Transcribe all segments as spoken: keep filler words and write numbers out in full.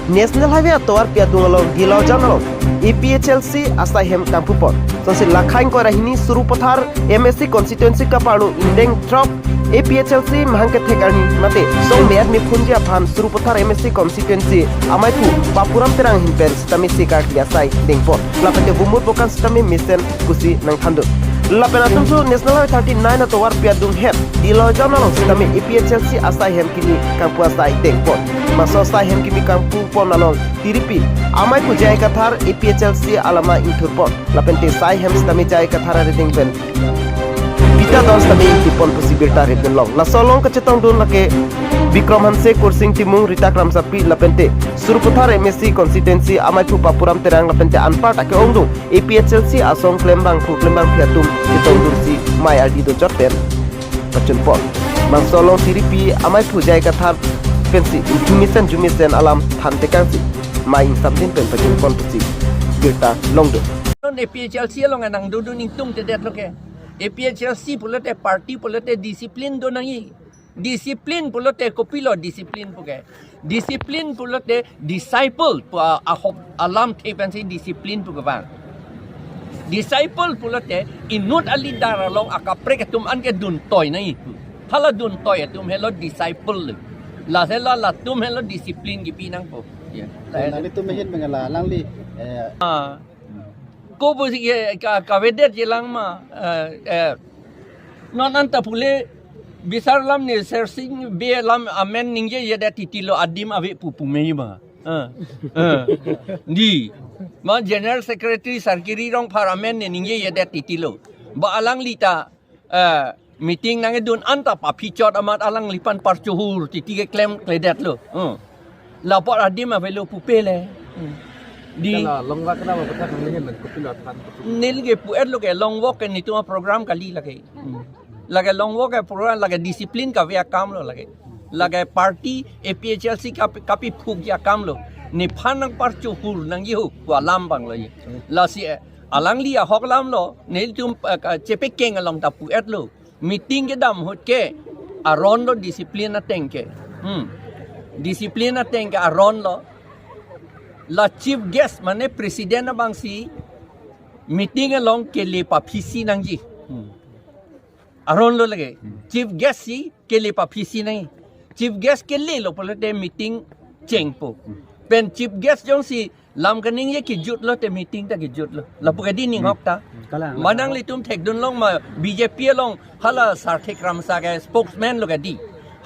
National Highway atovarpi adung along Dilaujan along A P H L C asai hem kangpupon. Sonsi lakhai ingkoi ra hini Sarupathar M A C constituency kaparlo ingdeng throk A P H L C mahang kethek arni mate song me-at mephunji aphan Sarupathar M A C constituency amaiphu Papuram Terang ahin pen sitame se karkli asai dengpon. Lapente bumur bokan sitame mesen pusi nangthandun. Lapen atum su National Highway thirty-nine atovarpi adung hem Dilaujan along sitame A P H L C asai hem kimi kangpu asai dengpon. Bangso asai hem kimi kangpupon along tiripi amaiphu J I Kathar A P H L C alama ingthurpon. Lapente asai hem sitame J I Kathar arideng pen bita don sitame ingthurpon pusi birta rip dunlong. Laso along kachetongdun lake Bikram Hanse, Kursing Timung, Rita Kramsapi lapente Sarupathar M A C constituency amaiphu Papuram Terang lapente anparta ke-ongdung A P H L C asong klembangphu klembangphi atum chetongdunsi mei ardi dochot pen pachunpon. Bangso along tiripi amaiphu J I Kathar pensi jumisen jumisen alam thantekangsi mei ingsamdin pen pachunpon pusi birta longdun. Non A P H L C along nangdodun ingtungtedetlo ke. A P H L C pulote party pulote discipline do nangji. Discipline pulote kopilo discipline pu ke. Discipline pulote disciple pu a-, ahop alamthe pensi discipline pu kevang. Disciple pulote inut a-leader along akaprek atum an ke duntoi nangji. Hala duntoi atum helo disciple. La helo latum helo discipline kipi nangpo. Ya. Nangtum ahin pen la alangli, eh, Ah. Ko pusi ke ka, kavedetji lang ma, eh, eh, non anta pule bisar lam ne Sersing Bey alam amen ningjejedet titilo adim ave pu pume ma. Eh, eh. Di. Ma General Secretary Sarkiri Rongphar amen ne ningjejedet titilo. Ba alangli ta eh, meeting nangkedun anta paphichot amat alangliphan parchohur titi keklemkledetlo. Hmm. Lapor adim avelo pupe le. Hmm. Di Kala long walk kena apa tak nangin kopilo than. Neli ke pu-etlo ke long walk ke netum a-program kali lake. Hmm. Lake long walk ke program lake discipline kave akamlo lake. Lake party A P H L C kapi, kapiphukji akamlo. Nephan nangparchohur nangjiho pu alam abanglo ye. Lasi, eh, alangli ahok alamlo, nelitum, eh, ka-, chepekeng along ta pu-etlo. Meeting kedam ahut ke aronlo discipline ateng ke. Hmm. Discipline ateng ke aronlo. La chief guest mane president abangsi meeting along kele paphisi nangji. Hmm. Aronlo lake. Hmm. Chief guest si kele paphisi nangji. Chief guest kelelo pulote meeting chengpo. Hmm. Pen chief guest jongsi lam kaningje kejutlo te meeting ta kejutlo. Lapu ke di ning hok ta. Hmm. Kalang. Manang litum thekdunlong ma B J P along hala Sarthik Ramsa ke spokesman lo ke di.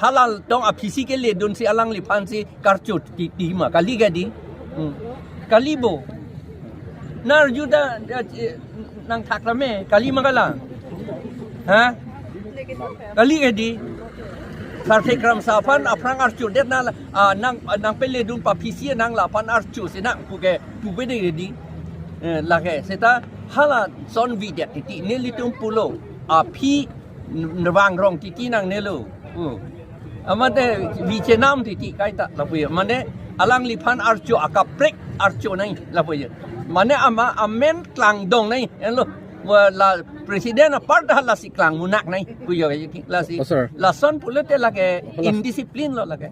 Hala tong aphisi keledunsi alangliphansi karcho titi ma kali ke di. Hmm. Kali bo. Nar juda, eh, nangthak lame kali ma kalang. Ha? Kali ke di. Sarthik Ramsa aphan aphrang archodet na, ah, nang, nangpeledun paphisi nang laphan archo si nang puke pupe de ke di. Eh, lake seta halason videt titi nelitum pulo. Aphi n-, nvang rong titi nangnelo. Hmm. Amate vichenam titi kaita lapu ye. Mane alangliphan archo akaprek archo nangji lapu ye. Mane ama amen klangdong nangji. Enlo. Wa la president apar dah lasi klang munak nangji. Pu yo ye lasi. Oh, sir. Lason pulote lake indiscipline lo lake.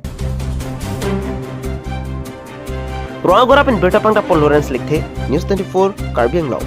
Rongagora pen birta pangdapon Lawrence Lekthe, News twenty-four, Karbi Anglong.